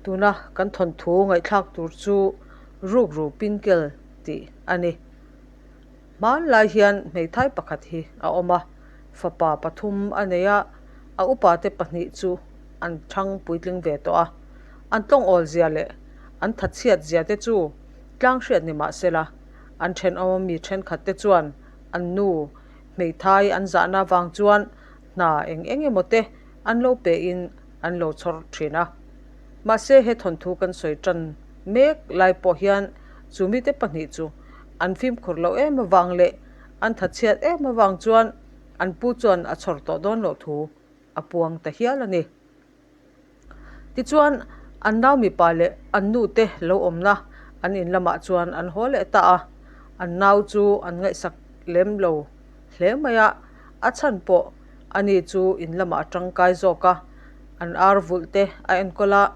Tuna kan thawnthu ngaihthlak tur chu rukru pinkel tih a ni. Hmanlai hian hmeithai pakhat hi a awm a, fapa pathum a nei a, a upate pahnih chu an thang puitling ve tawh a. An tawng zia leh an thatchhiat zia te chu tlang hriat ni mah sela, an thenawm ami thenkhat te chuan an nu hmeithai an zahna avang chuan hna eng eng emaw te an lo pe in an lo chhawr thin a. Mahse he thawnthu kan sawi tan mek lai pawh hian chu mite pahnih chu an fimkhur loh em avang leh an thatchhiat em avang chuan an pu chuan a chhawr tawh dawn loh thu a puang ta hial a ni. Tichuan an nau mipa leh an nu te lo awmna an in lamah chuan an haw leh ta a, an nau chu an ngaihsak lem lo hle mai a, a chhan pawh ani chu in lamah a tangkai zawk a, an ar vulh te a enkawl a,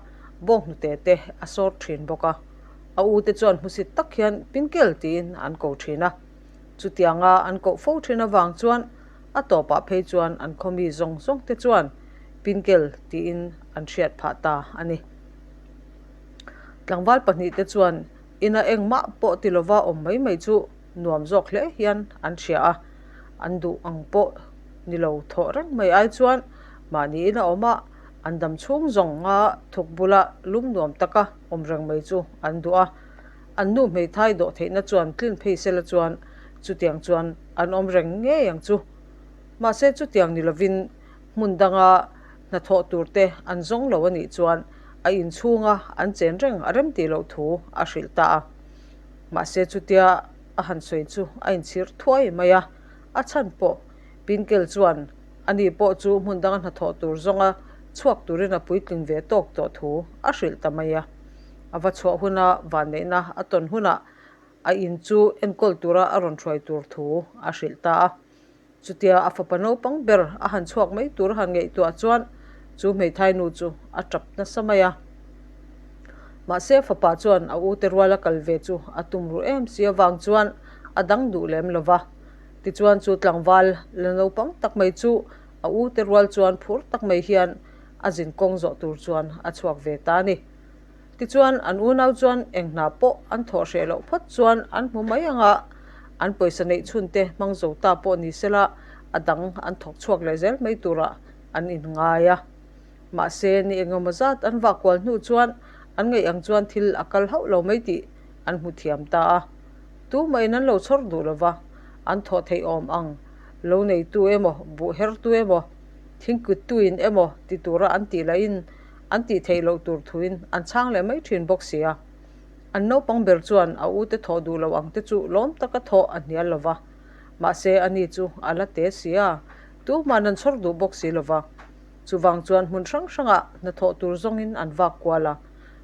bawnghnute te a sawr thin bawk a. A u te chuan hmusit tak hian Pinkel tiin an ko thin a, chutianga an koh fo thin avang chuan a tawpah phei chuan an khaw mi zawng zawng te chuan Pinkel tiin an hriat phah ta a ni. Tlangval pahnih te chuan ina engmah pawh ti lova awm mai mai chu nuam zawk hle hian an hria a, an duh ang pawh ni lo thawh reng mai ai chuan mahni ina awm a, an dam chhung zawnga thuk bula lum nuam taka awm reng mai chu an duh a. An nu hmeithai dawh theihna chuan tlin phei sela chuan chutiang chuan an awm reng ngei ang chu. Mahse chutiang ni lovin hmun danga hnathawh tur te an zawng lo a nih chuan a inchhunga an chen reng a rem tih loh thu a hrilh ta a. Mahse chutia a han sawi chu a inchhir thuai mai a, a chhan pawh Pinkel chuan ani pawh chu hmun danga hnathawh tur zawnga chhuak turin a puitling ve tawk tawh thu a hrilh ta mai a. A va chhuah huna vanneihna a tawn hunah a in chu enkawl tura a rawn hruai tur thu a hrilh ta a. Chutia a fapa naupang ber a han chhuak mai tur a han ngaihtuah chuan chu hmeithai nu chu a tap nasa mai a. Mahse fapa chuan a ute ruala kal ve chu a tum ruh em si avang chuan a dang duh lem lo va. Tichuan chu tlangval la naupang tak mai chu a ute rual chuan phur tak mai hian a zin kawng zawh tur chuan a chhuak ve ta a ni. Tichuan, an unau chuan eng hna pawh an thawh hreh loh phawt chuan an hmu mai ang a, an pawisa neih chhun te hmang zo ta pawh ni sela a dang an thawk chhuak leh zel mai turah an inngai a. Mahse, ni engemaw zat an vah kual hnu chuan an ngaih ang chuan thil a kal hauh lo mai tih an hmu thiam ta a. Tumahin an lo chhawr duh lo va, an thawh theih awm ang lo neitu emaw, buh hertu emaw, thingkuttuin emaw ti tura an tih lahin An tih theih loh tur thuin an chhang leh mai thin bawk si a. An naupang ber chuan a ute thawh duh loh ang te chu lawm taka thawh a hnial lo va. Mahse ani chu a la te si a, tuhman an chhawr duh bawk si lo va. Chuvang chuan hmun hrang hrangah hnathawh tur zawngin an vak kual a.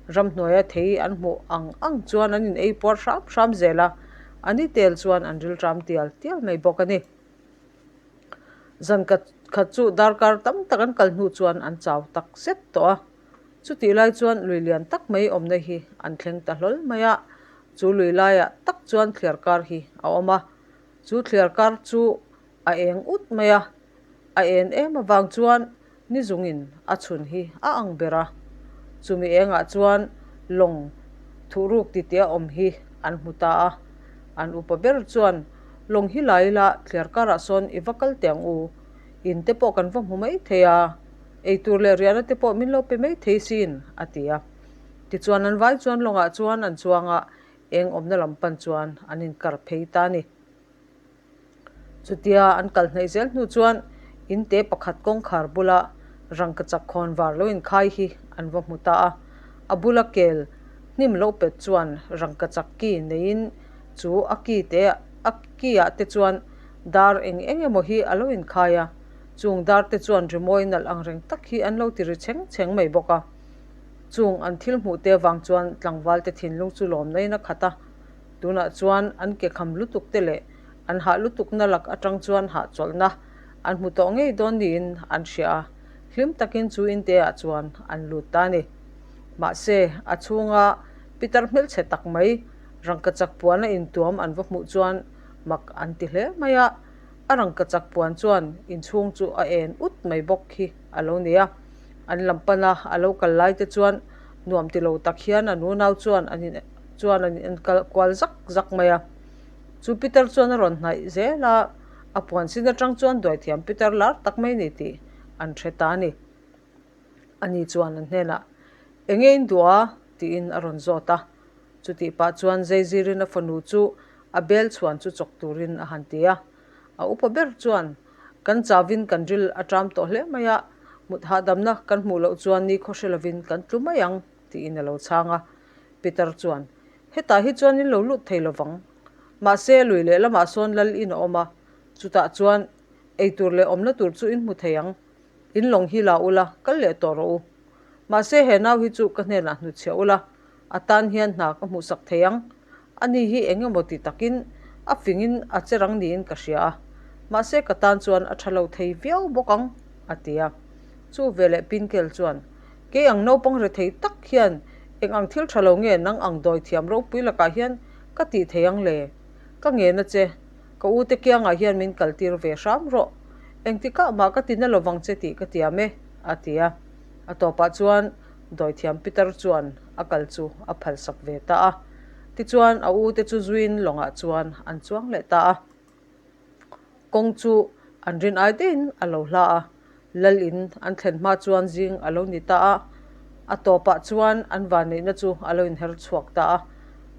Ramhnuaia thei an hmuh ang ang chuan an in ei puar hram hram zel a, a ni tel chuan an rilram tial tial mai bawk a ni. Zan khat chu darkar tam tak an kal hnu chuan an chau tak zet tawh a. Chutih lai chuan lui lian tak mai awmna hi an thleng ta hlawl mai a, chu lui laiah tak chuan thliar kar hi a awm a. Chu thliar kar chu a eng ut mai a, a en em avang chuan Ni zungin a chhun hi a ang ber a, chumi engah chuan lawng thuhruk titi a awm hi an hmu ta a. An upa ber chuan, Lawng hi la ila, thliar karah sawn i va kal teh ang u, in te pawh kan va hmu mai thei a, eitur leh riahna te pawh min lo pe mai thei sin, a ti a. Tichuan an vai chuan lawngah chuan an chuang a, eng awmna lam pan chuan an inkar phei ta a ni. Chutia an kal hnaih zel hnu chuan in te pakhat kawngkhar bula rangkachak khawn var lo inkhai hi an va hmu ta a. A bula kel hnim lo pet chuan rangkachak ki neiin chu a ki te a ki ah te chuan dar eng eng emaw hi a lo inkhai a. Chung dar te chuan rimawi nalh ang reng tak hi an lo ti ri chheng chheng mai bawk a. Chung an thil hmuh te avang chuan tlangval te thinlung chu lawmna in a khat a. Tunah chuan an ke kham lutuk te leh an hah lutukna lak atang chuan hahchawlhna an hmu tawh ngei dawn niin an hria a, hlim takin chu inte ah chuan an lut ta a ni. Mahse, a chhunga pitar hmelchhe tak mai rangkachak puana intuam an va hmuh chuan mak an ti hle mai a, a rangkachak puan chuan inchhung chu a en ut mai bawk hi a lo ni a. An lam pana a lo kal lai te chuan Nuam ti lo tak hian an unau chuan an in chuan an in kal kual zak zak mai a. Chu pitar chuan a rawn hnaih zel a, a puan sin atang chuan duaithiam pitar lar tak mai ni tih an hre ta a ni. Ani chuan an hnenah, Enge in duh a? tiin a rawn zawt a. Chutih pah chuan Zeizirin a fanu chu a bel chhuan chu chawk turin a han ti a. A upa ber chuan, Kan chauvin kan ril a ṭam tawh hle mai a, mut hahdamna kan hmuh loh chuan ni khaw hre lovin kan tlu mai ang, tiin a lo chhang a. Peter chuan, Hetah hi chuan in lo lut thei lovang. Mahse, lui lehlamah sawn lal in a awm a, chutah chuan eitur leh awmna tur chu in hmu thei ang. In lawng hi la ula, kal leh tawh rawh u. Mahse, he nau hi chu ka hnenah hnutchhiah ula, a tan hian hna ka hmuhsak thei ang. Ani hi eng emaw ti takin a fingin a che rang niin ka hria a, mahse ka tan chuan a tha lo thei viau bawk ang, a ti a. Chu veleh Pinkel chuan, Kei ang naupang rethei tak hian eng ang thil tha lo nge nang ang dawi thiam ropui lakah hian ka tih thei ang le? Ka ngen a che, ka u te kiangah hian min kaltir ve hram rawh. Engtikah mah ka ti na lovang che tih ka tiam e, a ti a. A tawpah chuan Dawithiam Peter chuan a kal chu a phalsak ve ta a. Tichuan a u te chu zuin lawngah chuan an chuang leh ta a. Kawng chu an rin ai deuhin a lo hla a, lal in an thlen hma chuan zing a lo ni ta a. A tawpah chuan an vanneihna chu a lo inher chhuak ta a.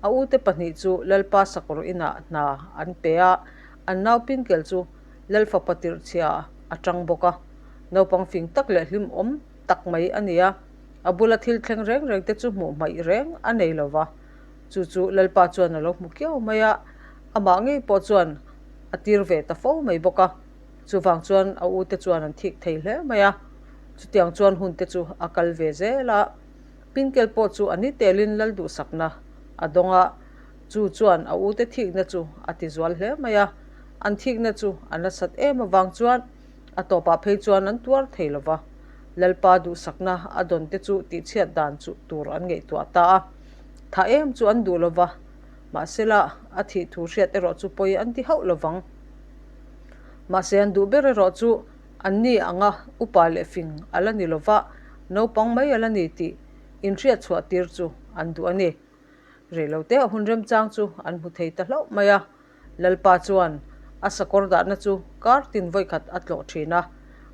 A u te pahnih chu Lalpa sakawr inah hna an pe a, an nau Pinkel chu Lal fapa tirhchhia a tang bawk a. Naupang fing tak leh hlimawm tak mai a ni a, a bula thil thleng reng reng te chu hmuh hmaih reng a nei lo va. Chu chu Lalpa chuan a lo hmu kiau mai a, amah ngei pawh chuan a tir ve ta fo mai bawk a. Chuvang chuan a ute chuan an thik thei hle mai a, chutiang chuan hun te chu a kal ve zel a. Pinkel pawh chu a ni telin Lal duhsakna a dawng a, chu chuan a ute thikna chu a ti zual hle mai a. An thikna chu a nasat em avang chuan A tawpah phei chuan an tuar thei lo va, Lalpa duhsakna a dawn te chu tihchhiat dan chu tur an ngaihtuah ta a. Tha em chu an duh lo va, mahsela a thih thu hriat erawh chu pawi an ti hauh lo vang. Mahse an duh ber erawh chu an ni anga upa leh fing a la ni lo va, naupang mai a la ni tih inhriat chhuah tir chu an duh a ni. Reilote a hun remchang chu an hmu thei ta hlauh mai a. Lalpa chuan a sakawr dahna chu kar tin vawikhat a tlawh thin a,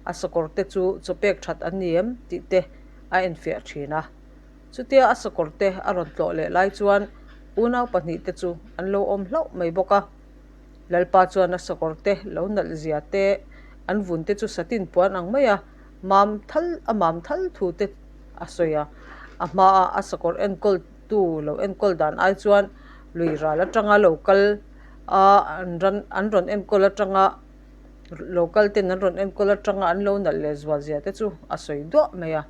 a sakawr te chu chaw pek that an ni em tih te a enfiah thin a. Chutia a sakawr te a rawn tlawh leh lai chuan unau pahnih te chu an lo awm hlauh mai bawk a. Lalpa chuan a sakawr te lo nalh zia te, an vun te chu satin puan ang mai a mam thal a mam thal thu te a sawi a. A hmaa a sakawr enkawl tu lo enkawl dan ai chuan lui ral atanga lo kal a an ran an rawn enkawl atanga lo kal ten an rawn enkawl atanga an lo nalh leh zual zia te chu a sawi duah mai a.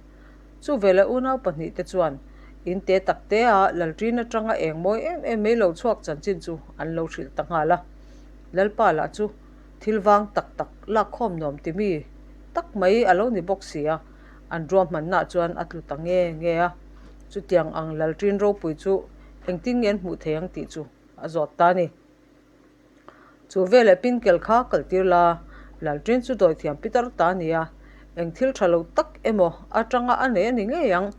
Chu veleh unau pahnih te chuan in te tak te a lalṭin atanga eng mawi em em mai lo chhuak chanchin chu an lo hrilh ta nghal a. Lalpa lah chu thil vang tak tak lakkhawm nuam ti mi tak mai a lo ni bawk si a, an ruahmanna chuan a tlu ta nge nge a. Chutiang ang lalṭin ropui chu engtin nge an hmuh thei ang tih chu a zawt ta a ni. Chu veleh Pinkel kha kaltir la, lalṭin chu dawithiam pitar ta a ni a, eng thil ṭha lo tak emaw aṭanga a nei a ni ngei ang.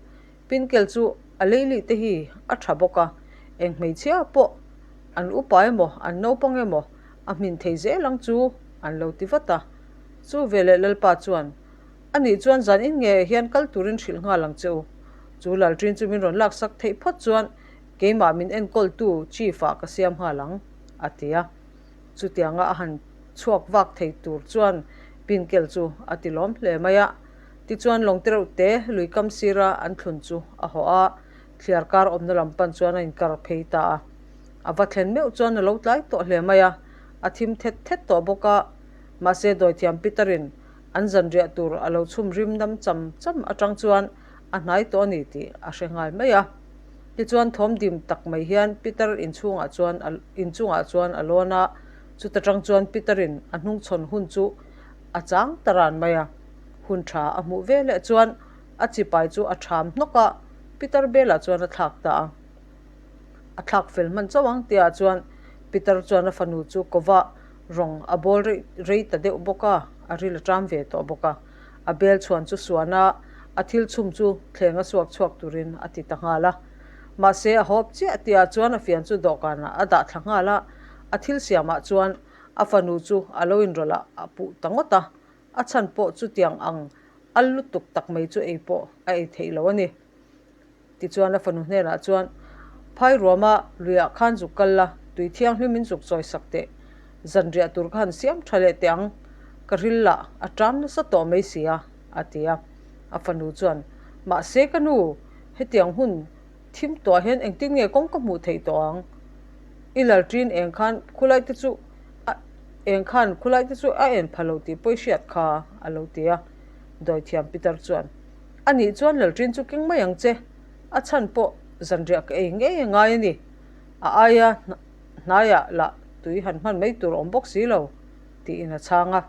Pinkel chu a leilih te hi a ṭha bawk a, eng hmeichhia pawh an upa emaw an naupang emaw a hmin thei zel ang chu an lo ti vat a. Chu veleh Lalpa chuan A nih chuan zan in nge hian kal turin hrilh nghal ang che u. Chu lalṭin chu min rawn laksak theih phawt chuan keimah min enkawltu chief ah ka siam nghal ang, a ti a. Chutianga a han chhuak vak thei tur chuan Pinkel chu a ti lawm hle mai a. Tichuan lawng te reuh te lui kam sira an thlun chu a hawh a, thliar kar awmna lam pan chuan a inkar phei ta a. A va thlen meuh chuan a lo tlai tawh hle mai a, a thim thet thet tawh bawk a. Mahse dawithiam Peter-in An zanriah tur a lo chhum rim dam cham cham atang chuan a hnai tawh a ni tih a hre nghal mai a. Tichuan thawm dim tak mai hian Peter inchhungah chuan a inchungah chuan a lawn a, chuta tang chuan Peter-in a hnungchhawn hun chu a chang ta ran mai a. Hun tha a hmuh ve leh chuan a chipai chu a tham hnawk a, Peter belah chuan a thlak ta a. A thlak fel hman chauh ang tihah chuan Peter chuan a fanu chu kovah Rawng a bawl rei rei ta deuh bawk a, a ril a ṭam ve tawh bawk a. A bel chhuan chu suan a, A thil chhum chu thleng a suak chhuak turin a ti ta nghal a. Mahse, a hawp chiah tihah chuan a fian chu dawhkanah a dah thla nghal a, a thil siamah chuan a fanu chu a lo inrawlh a, a puh ta ngawt a. A chhan pawh chutiang ang al lutuk tak mai chu ei pawh a ei theih lo a ni. Tichuan a fanu hnenah chuan, Phai ruama luiah khan zuk kal la, tui thianghlim in zuk chawi sak teh. Zanriah tur kha han siam tha leh teh ang, ka ril lah a ṭam nasa tawh mai si a, a ti a. A fanu chuan, Mahse ka nu, hetiang hun thim tawhah hian engtin nge kawng ka hmuh theih tawh ang? I lalṭin eng khan khulai te chu a eng khan khulai te chu a en pha lo tih pawh i hriat kha, a lo ti a. Dawithiam Pitar chuan, A nih chuan lalṭin chu keng mai ang che, a chhan pawh zanriah ka ei ngei a ngai a ni. A aia hnaiah lah tui han hman mai tur a awm bawk si lo, tiin a chhang a.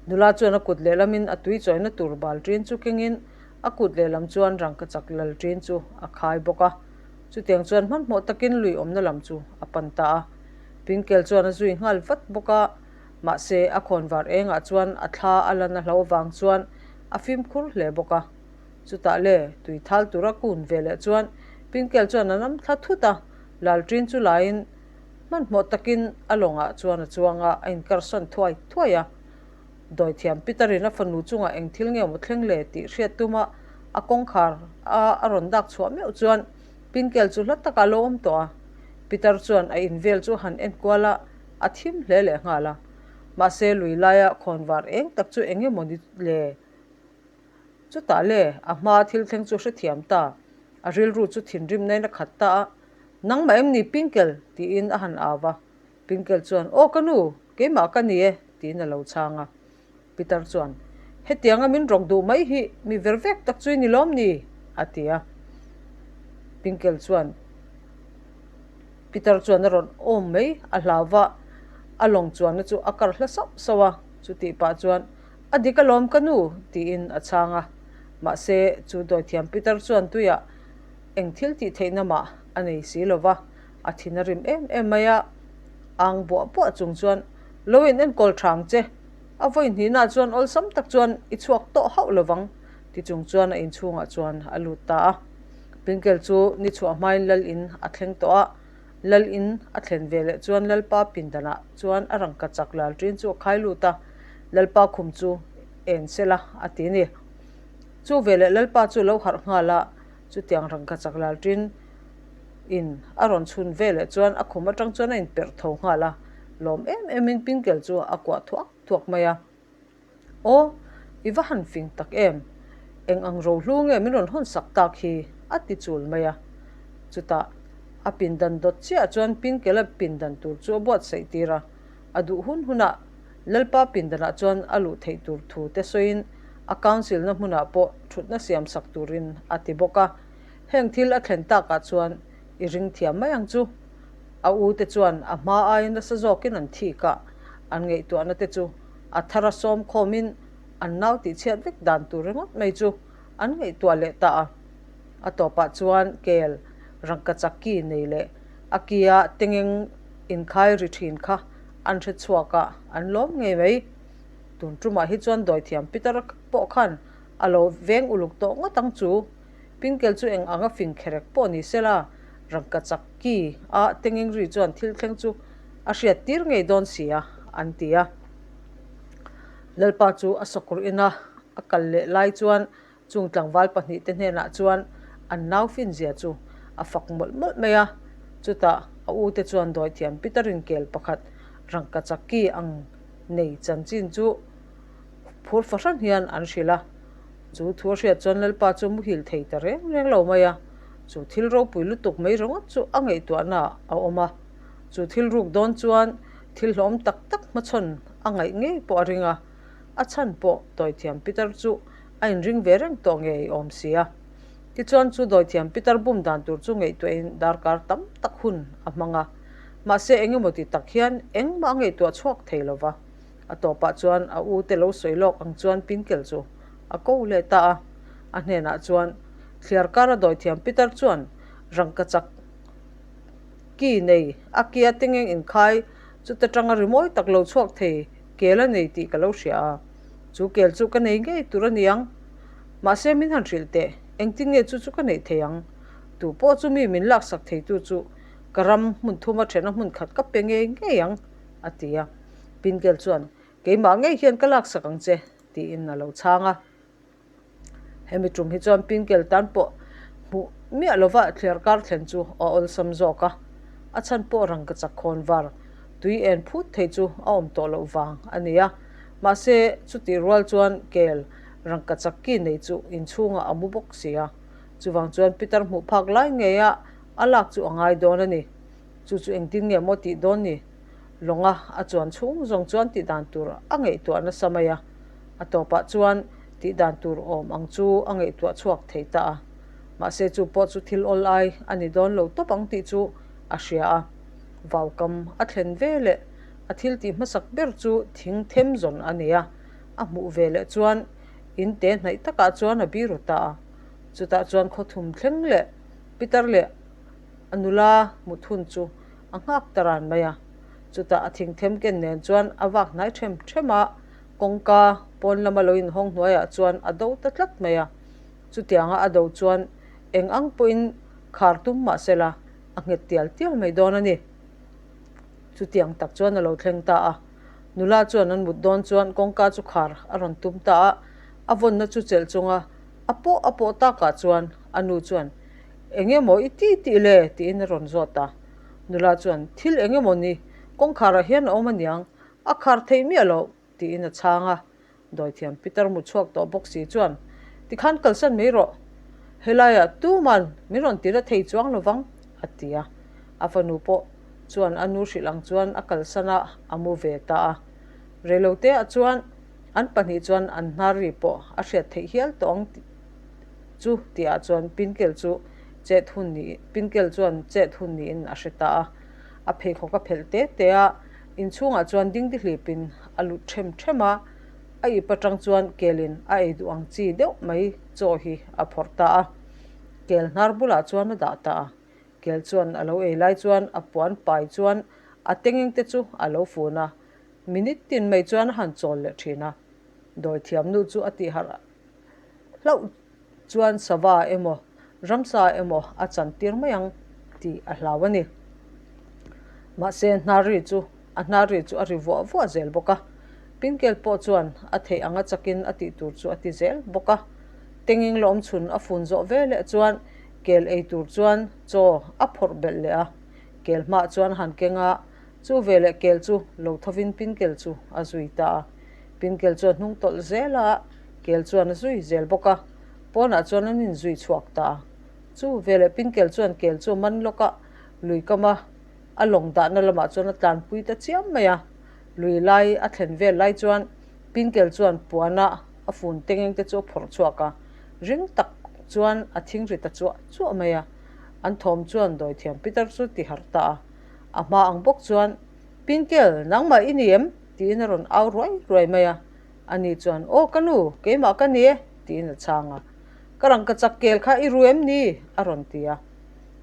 Nula chuan a kut lehlamin a tui chawina tur balṭin chu kengin a kut lehlam chuan rangkachak lalṭin chu a khai bawk a. Chutiang chuan hmanhmawh takin lui awmna lam chu a pan ta a. Pinkel chuan a zui nghal vat bawk a. Mahse, a khawnvar engah chuan a thla a lan a hlo vang chuan a fimkhur hle bawk a. Chutah le, tui thal tura kun ve leh chuan Pinkel chuan a nam thla thut a, Lalṭin chu laiin hmanhmawh takin a lawngah chuan a chuang a, a inkarsawn thuai thuai a. Dawithiam Peter-in a fanu chungah eng thil nge maw thleng le tih hriat tuma a kawngkhar a a rawn dak chhuah meuh chuan Pinkel chu hla takah a lo awm tawh a. Peter chuan a in vel chu han enkual a, a thim hle leh nghal a. Mahse, lui laia khawnvar eng tak chu eng emaw ni le? Chutah le, a hmaa thil thleng chu hrethiam ta. A rilru chu thinrim nain a khat ta a, Nangmah em ni Pinkel? tiin a han au va. Pinkel chuan, Aw ka nu, keimah ka ni e, tiin a lo chhang a. Pitar chuan, Hetianga min rawk duh mai hi mi ver vek tak chu i ni lawm ni? a ti a. Pinkel chuan, Pitar chuan a rawn awm mai a hlau va, a lawng chuanna chu a kar hla sauh sauh a, chutih pah chuan, A dik alawm ka nu, tiin a chhang a. Mahse, chu dawithiam Pitar chuan tuiah eng thil tih theihna mah a nei si lo va, a thin a rim em em mai a. Ang buah buah chung chuan, Lo in enkawl tha ang che, a vawi hnihnaah chuan awlsam tak chuan i chhuak tawh hauh lo vang, ti chung chuan a inchhungah chuan a lut ta a. Pinkel chu ni chhuah hmain lal in a thleng tawh a, lal in a thlen ve leh chuan Lalpa pindanah chuan a rangka chak lal ṭin chu a khai lut a, Lalpa khum chu en sela a ti ni. Chu veleh Lalpa chu lo harh nghal a, chutiang rangka chak lal ṭin in a rawn chhun veleh chuan a khum aṭang chuan a inperh tho nghal a, lawm em emin Pinkel chu a kuah thuak thuak mai a. Aw, i va han fing tak em? Eng ang rohlu nge min rawn hawn sak tak hi? a ti chul mai a. Chutah, a pindan dawt chiah chuan Pinkela pindan tur chu a buatsaih tir a, a duh hun hunah Lalpa pindanah chuan a luh theih tur thu te sawiin a council na hmunah pawh thutna siam sak turin a ti bawk a. Heng thil a thlen takah chuan i ring thiam mai ang chu. A u te chuan a hma aiin nasa zawkin an thik a, an ngaihtuahna te chu a thar a sawm khawmin an nau tihchhiat vek dan tur ringawt mai chu an ngaihtuah leh ta a. A tawpah chuan kel rangkachak ki nei leh a kia tengeng inkhai ri thin kha an hre chhuak a, an lawm ngei mai. Tun tumah hi chuan dawithiam Peter pawh khan a lo veng uluk tawh ngawt ang chu. Pinkel chu eng anga fing kherek pawh ni sela, rangkachak ki a tengeng ri chuan thil thleng chu a hriat tir ngei dawn si a, an ti a. Lalpa chu a sawkawr ina a kal leh lai chuan chung tlangval pahnihte hnenah chuan an nau finzia chu a fak mawlh mawlh mai a. Chutah a ute chuan dawithiam Peter-in kel pakhat rangkachak ki ang nei chanchin chu phur fahran hian an hrilh a. Chu thu a hriat chuan Lalpa chu muhil thei ta reng reng lo mai a, chu thil ropui lutuk mai ringawt chu a ngaihtuahna a awm a. Chu thil ruk dawn chuan thil hlawm tak tak hmachhawn a ngaih ngei pawh a ring a, a chhan pawh Dawithiam Peter chu a inring ve reng tawh ngei awm si a. Tichuan chu Dawithiam Peter bum dan tur chu ngaihtuahin darkar tam tak hun a hmang a, mahse eng emaw ti tak hian engmah a ngaihtuah chhuak thei lo va. A tawpah chuan a u te lo sawi lawk ang chuan Pinkel chu a ko leh ta a, a hnenah chuan thliar kara Dawithiam Peter chuan rangkachak Ki nei, a kia tengeng inkhai chuta tanga rimawi tak lo chhuak thei kel a nei tih ka lo hria a, chu kel chu ka nei ngei tur a ni ang. Mahse min han hrilh teh, engtin nge chu chu ka neih thei ang? Tu pawh chu mi min laksak theitu chu ka ram hmun thuma thena hmun khat ka pe ngei ngei ang, a ti a. Pinkel chuan, Keimah ngei hian ka laksak ang che, tiin a lo chhang a. Hemi tum hi chuan Pinkel tan pawh hmuh miah lova thliar kar thlen chu a awlsam zawk a, a chhan pawh rangka chak khawn var tui en phut thei chu a awm tawh loh vang a ni a. Mahse, chutih rual chuan kel rangka chak ki nei chu inchhungah a mu bawk si a, chuvang chuan Peter hmuh phak lai ngeia a lak chu a ngai dawn a ni. Chu chu engtin nge maw tih dawn ni? Lawnga a chuan chhung zawng chuan tih dan tur a ngaihtuah nasa mai a, a tawpah chuan tih dan tur awm ang chu a ngaihtuah chhuak thei ta a. Mahse chu pawh chu thil awl ai a ni dawn lo tawp ang tih chu a hria a. Vaukam a thlen ve leh a thil tih hmasak ber chu thing them zawn a ni a, a hmuh ve leh chuan in te hnaih takah chuan a biru ta a. Chutah chuan khawthum thleng leh pitar leh a nula mut hun chu a nghak ta ran mai a. Chutah a thing them ken nen chuan a vak hnai them them a, kawngka pawn lama lo inhawng hnuaiah chuan a do ta tlat mai a. Chutianga a do chuan eng ang pawhin khar tum mah sela a nghet tial tial mai dawn a ni. Chutiang tak chuan a lo thleng ta a. Nula chuan an mut dawn chuan kawngka chu khar a rawn tum ta a, a vawnna chu chelh chunga a pawh a pawh takah chuan a nu chuan, Eng emaw i ti tih le? tiin a rawn zawt a. Nula chuan, Thil eng emaw ni? Kawngkharah hian a awm aniang, a khar theih miah loh, tiin a chhang a. Dawithiam Peter mu chhuak tawh bawk si chuan, Tikhan kalsan mai rawh, helaiah tuman min rawn tira thei chuang lo vang, a ti a. A fanu pawh chuan a nu hrilh ang chuan a kalsan a, a mu ve ta a. Reiloteah chuan an pahnih chuan an hnar ri pawh a hriat theih hial tawh ang chu tihah chuan Pinkel chu chet hun ni Pinkel chuan chet hun niin a hre ta a. A pheikhawk a phelh te te a, inchhungah chuan dingdihlipin a lut them them a, a ip atang chuan kelin a ei duh ang chi deuh mai chaw hi a phawrh ta a. Kel hnar bulah chuan a dah ta a. Kel chuan a lo ei lai chuan a puan pai chuan a tengeng te chu a lo fun a, minute tin mai chuan a han chawl leh thin a. Dawithiam nu chu a tihharh hlauh chuan sava emaw ramsa emaw a chan tir mai ang tih a hlau a ni. Mahse hnar ri chu a hnar ri chu a ri vuah vuah zel bawk a, Pinkel pawh chuan a theih anga chakin a tih tur chu a ti zel bawk a. Tengeng lawm chhun a fun zawh ve leh chuan kel ei tur chuan chaw a phawrh belh leh a, kel hmah chuan a han keng a, chu veleh kel chu lo thovin Pinkel chu a zui ta a. Pinkel chu a hnung tawlh zel a, kel chuan a zui zel bawk a, pawnah chuan an inzui chhuak ta a. Chu veleh Pinkel chuan kel chu a man lawk a, lui kama a lawng dahna lamah chuan a tlanpui ta chiam mai a. Lui lai a thlen vel lai chuan Pinkel chuan puana a fun tengeng te chu a phawrh chhuak a, ring tak chuan a thing ri ta chuah chuah mai a. An thawm chuan dawithiam Peter chu ti harh ta a. A hma ang bawk chuan, Pinkel, nangmah i ni em? tiin a rawn au ruai ruai mai a. Ani chuan, Aw ka nu, keimah ka ni e, tiin a chhang a. Ka rangka chak kel kha i ru em ni? a rawn ti a.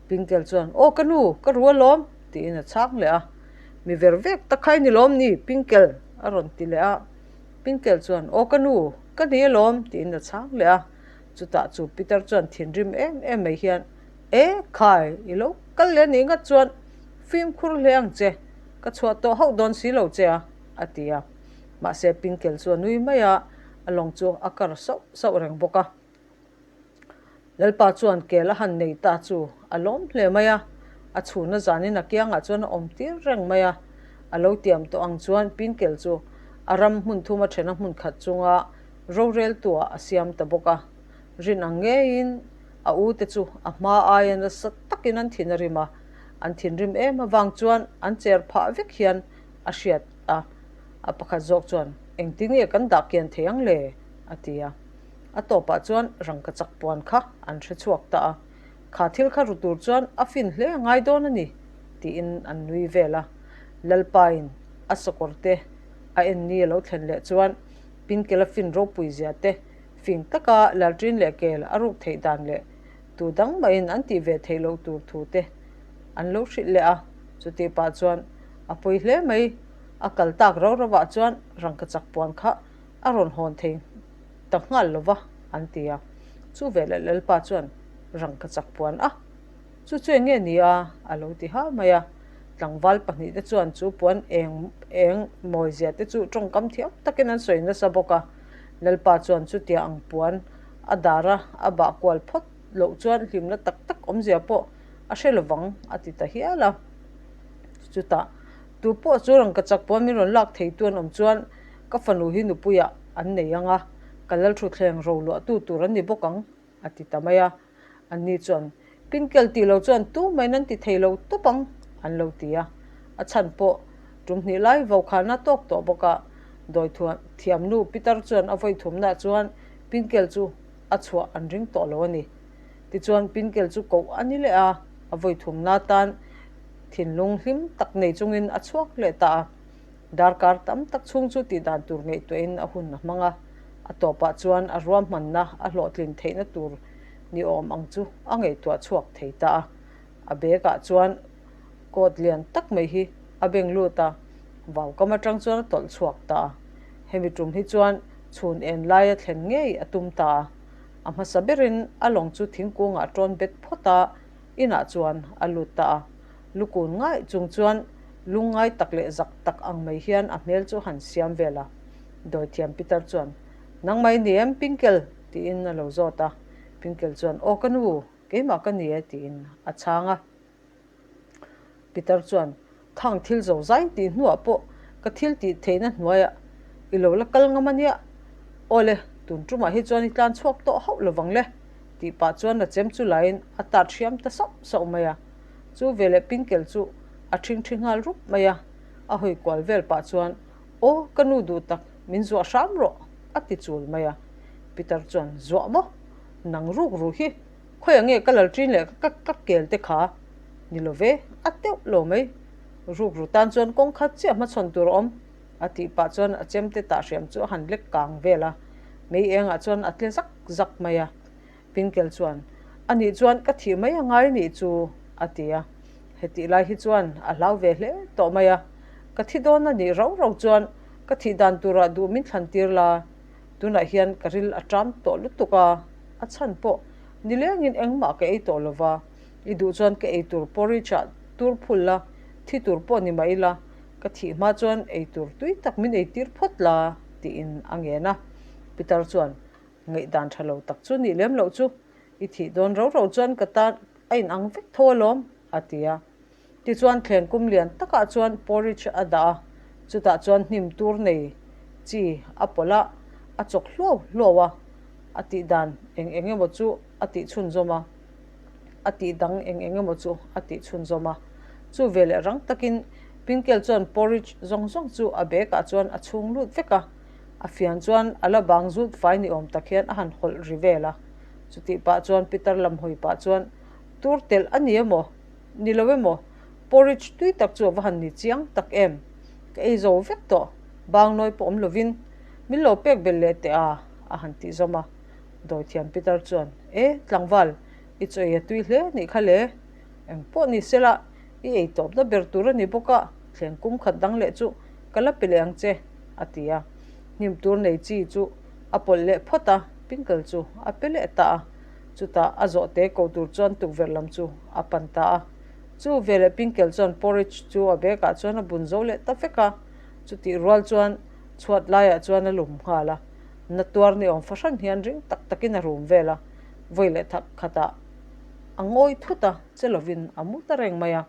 Pinkel chuan, Aw ka nu, ka ru alawm, tiin a chhang leh a. Mi ver vek tak kha i ni lawm ni, Pinkel? a rawn ti leh a. Pinkel chuan, Aw ka nu, ka ni alawm, tiin a chhang leh a. Chutah chu Peter chuan thinrim em em mai hian, E khai, i lo kal leh anih ngat chuan fimkhur hle ang che, ka chhuah tawh hauh dawn si lo che a, a ti a. Mahse Pinkel chu a nui mai a, a lawng chu a kar sauh sauh reng bawk a. Lalpa chuan kel a han nei ta chu a lawm hle mai a, a chhunna zanin a kiangah chuan a awm tir reng mai a. A lo tiam tawh ang chuan Pinkel chu a ram hmun thuma thena hmun khat chunga roreltuah a siam ta bawk a. Rin ang ngeiin a u te chu a hma aia nasa takin an thin a rim a, an thinrim em avang chuan an cher phah vek hian a hriat a. A pakhat zawk chuan, Engtin nge kan dah kian thei ang le? a ti a. A tawpah chuan rangka chak puan kha an hre chhuak ta a, Kha thil kha ru tur chuan a fin hle a ngai dawn a ni, tiin an nui vel a. Lalpain a sakawr te a en ni a lo thlen leh chuan Pinkela fin ropui zia te, fing taka lalṭin leh kel a ruk theih dan leh tu dang mahin an tih ve theih loh tur thu te an lo hrilh leh a. Chutih pah chuan a pawi hle mai. A kal tak rau rauah chuan rangkachak puan kha a rawn hawn thei ta nghal lo va, an ti a. Chu veleh Lalpa chuan rangkachak puan a, Chu chu eng nge ni a? a lo ti ha mai a. Tlangval pahnihte chuan chu puan eng eng mawizia te chu tawngkam thiam takin an sawi nasa bawk a. Lalpa chuan chutia ang puan a dar a, a bah kual phawt loh chuan hlimna tak tak awmzia pawh a hre lovang a ti ta hial a. Chutah tu pawh chu rangkachak puan min rawn lak theitu an awm chuan ka fanu hi nupuiah an nei ang a, ka lalthuthleng roluahtu tur an ni bawk ang a ti ta mai a. Anni chuan, Pinkel tih lo chuan tu maiin an ti thei lo tawp ang, an lo ti a. A chhan pawh tum hnih lai vaukhana tawk tawh bawk a, dawi thiamnu Pitar chuan a vawi thumnaah chuan Pinkel chu a chhuah an ring tawh lo a ni. Tichuan Pinkel chu koh a ni leh a, a vawi thumna tan thinlung hlim tak nei chungin a chhuak leh ta a. Darkar tam tak chhung chu tih dan tur ngaihtuahin a hun a hmang a, a tawpah chuan a ruahmanna a hlawhtlin theihna tur ni awm ang chu a ngaihtuah chhuak thei ta a. A bag ah chuan coat lian tak mai hi a beng lut a, vaukam atang chuan a tawlh chhuak ta a. Hemi tum hi chuan chhun en laia thlen ngei a tum ta a. A hmasa berin a lawng chu thingkungah a tawn bet phawt a, inah chuan a lut ta a. Lukun ngaih chung chuan lungngai tak leh zak tak ang mai hian a hmel chu han siam vel a. Dawithiam Pitar chuan, Nangmah i ni em, Pinkel? tiin a lo zawt a. Pinkel chuan, Aw ka nu, keimah ka ni e, tiin a chhang a. Pitar chuan, Khang thil zo zai tih hnuah pawh ka thil tih theihna hnuaiah i lo la kal ngam a nia. Aw le, tun tumah hi chuan i tlan chhuak tawh hauh lovang le, tih pah chuan a chem chu laiin a tat hriam ta sauh sauh mai a. Chu veleh Pinkel chu a ṭhingṭhi nghal rup mai a, a hawi kual vel pah chuan, Aw, ka nu duh tak, min zuah hram rawh, a ti chul mai a. Pitar chuan, Zuah maw? Nang ruk ru hi, khawiah nge ka lal ṭin leh ka ka kel te kha? Ni lo ve, a teuh lo mai. Ruk ru tan chuan kawng khat chiah hmachhawn tur a awm, a tih pah chuan a chemte tah hriam chu a han lek kang vel a, mei engah chuan a tle zak zak mai a. Pinkel chuan, A nih chuan ka thih mai a ngai nih chu, a ti a. Hetih lai hi chuan a hlau ve hle tawh mai a. Ka thi dawn a nih rau rau chuan ka thih dan turah duh min thlan tir la, tunah hian ka ril a ṭam tawh lutuk a, a chhan pawh nilengin engmah ka ei tawh lo va, i duh chuan ka ei tur porridge-ah tur phul la, thi tur pawh ni mah ila, ka thih hma chuan ei tur tui tak min ei tir phawt la, tiin a ngen a. Pitar chuan, Ngaihdan tha lo tak chu nih lem loh chu i thih dawn rau rau chuan ka tan a inang vek tho alawm, a ti a. Tichuan thleng kum lian takah chuan porridge a dah a, chutah chuan hnim tur nei chi a pawlh a, a chawk hluau hluau a, a tih dan eng eng emaw chu a tih chhunzawm a, a tih dang eng eng emaw chu a tih chhunzawm a. Chu veleh rang takin Pinkel chuan porridge zawng zawng chu a bag ah chuan a chhung lut vek a, A fian chuan a la bang zut fai ni awm tak hian a han hawlh ri vel a. Chutih pah chuan Peter lam hawi pah chuan, Tur telh a ni emaw? Ni lo emaw? Porridge tui tak chu a va han ni chiang tak em? Ka ei zo vek tawh, bang nawi pawh awm lovin min lo pek belh leh teh a, a han tih zawm a. Dawithiam Peter chuan, E, tlangval, i chaw ei a tui hle nih kha le. Eng pawh ni sela, i ei tawpna ber tur a ni bawk a, thleng kum khat dang leh chu ka la pe leh ang che, a ti a. Hnim tur nei chi chu a pawlh leh phawt a, Pinkle chu a pe leh ta a. Chutah a zawhte ko tur chuan tukverh lam chu a pan ta a. Chu veleh Pinkle chuan porridge chu a bag ah chuan a bun zo leh ta vek a. Chutih rual chuan chhuat laiah chuan a lum nghal a. Na tuar ni awm fahran hian ring tak takin a rum vel a. Vawi leh thak khatah a ngawi thut a, che lovin a mu ta reng mai a.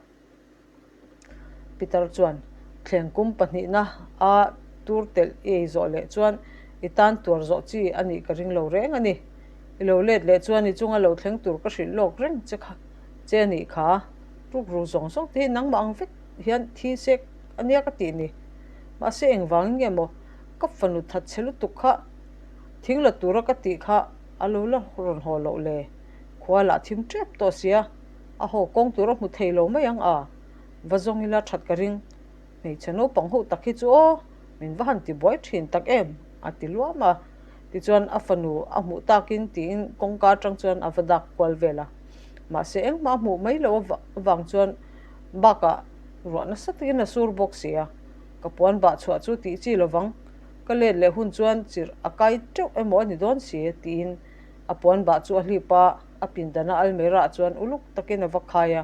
Pitar chuan, Thleng kum pahnihna a tur telh i ei zawh leh chuan i tan tuar zawh chi a nih ka ring lo reng a ni. I lo let leh chuan i chunga lo thleng tur ka hrilh lawk reng che kha che a nih kha. Rukru zawng zawng te hi nangmah ang vek hian thi sek a nia ka tih ni. Mahse engvangin nge maw ka fanu that chhe lutuk kha thing la tura ka tih kha a lo la rawn haw loh le. Khua lah thim tep tawh sia. A haw kawng tur a hmu thei lo mai ang a, va zawng ila that ka ring. Hmeichhe naupang ho tak hi chu aw, min va han ti buai thin tak em, a ti luam a. Tichuan a fanu a hmuh takin tiin kawngka atang chuan a va dak kual vel a. Mahse engmah a hmuh mai loh avang chuan bakah ruah nasa takin a sur bawk si a, ka puan bah chhuah chu tih chi lovang, ka let leh hun chuan chirh a kai teuh emaw a ni dawn si tiin. A puan bah chu a hlip a, a pindana almirah chuan uluk takin a va khai a,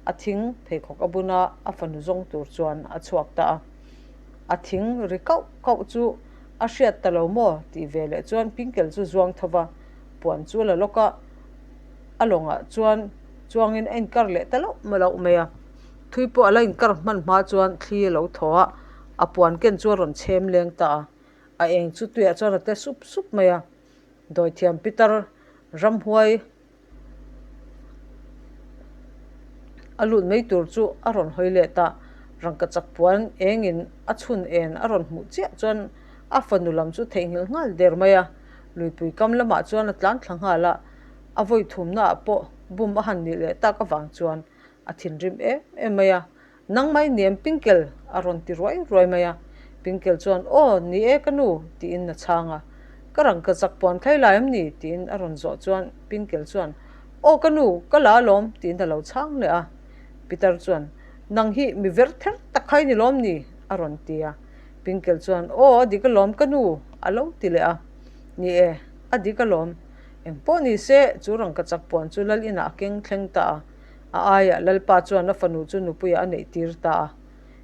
a thing pheikhawk a bun a, a fanu zawng tur chuan a chhuak ta a. A thing ri kauh kauh chu a hriat ta lo maw tih ve leh chuan Pinkel chu zuang tho va, puan chu a la lawk a, a lawngah chuan chuangin a inkar leh ta loh loh mai a. Thui pawh a la inkar hman hma chuan thli a lo thaw a, a puan ken chu a rawn chhem leng ta a, a eng chu tuiah chuan a tle sup sup mai a. Dawithiam pitar ramhuai a lut mai tur chu a rawn hawi let a, rangkachak puan engin a chhun en a rawn hmuh chiah chuan a fanu lam chu theihnghilh nghal der mai a, luipui kam lamah chuan a tlan thla nghal a, a vawi thumnaah pawh bum a han nih leh tak avang chuan a thinrim em em mai a. Nang mai niam Pinkel a rawn ti ruai ruai mai a. Pinkel chuan, Aw, ni e ka nu, tiin a chhang a. Ka rangka chak puan thlai lai em ni? tiin a rawn zawh chuan Pinkel chuan, Aw ka nu, ka la alawm, tiin a lo chhang leh a. Pitar chuan, Nang hi mi ver ther tak kha i ni lawm ni? a rawn ti a. Pinkel chuan, Aw, a dik alawm ka nu, a lo ti leh a. Ni e, a dik alawm. Engpawh ni se, chu rangka chak puan chu lal inah a keng thleng ta a. A aiah Lalpa chuan a fanu chu nupuiah a neih tir ta a.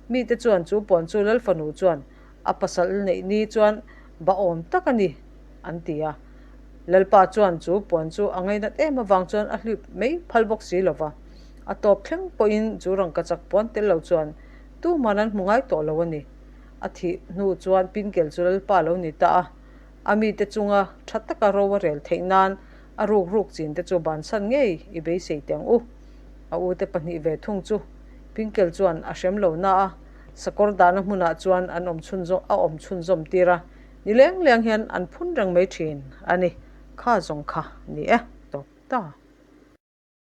Mite chuan chu puan chu Lal fanu chuan a pasal neih ni chuan ba awm tak a ni, an ti a. Lalpa chuan chu puan chu a ngainat em avang chuan a hlip mai phal bawk si lo va. A tawp thleng pawhin chu rangkachak puan tel lo chuan tuman an hmu ngai tawh lo a ni. A thih hnu chuan Pinkel chu Lalpa lo ni ta a. A mite chunga tha taka ro a rel theih nan a ruk ruk chin te chu bansan ngei i beisei teh ang u. A ute pahnih ve thung chu Pinkel chuan a hrem lo na a, sakawr dahna hmunah chuan an awm chhunzawm a awm chhunzawm tir a, ni leng leng hian an phun reng mai thin a ni. Kha zawng kha ni e tawp ta.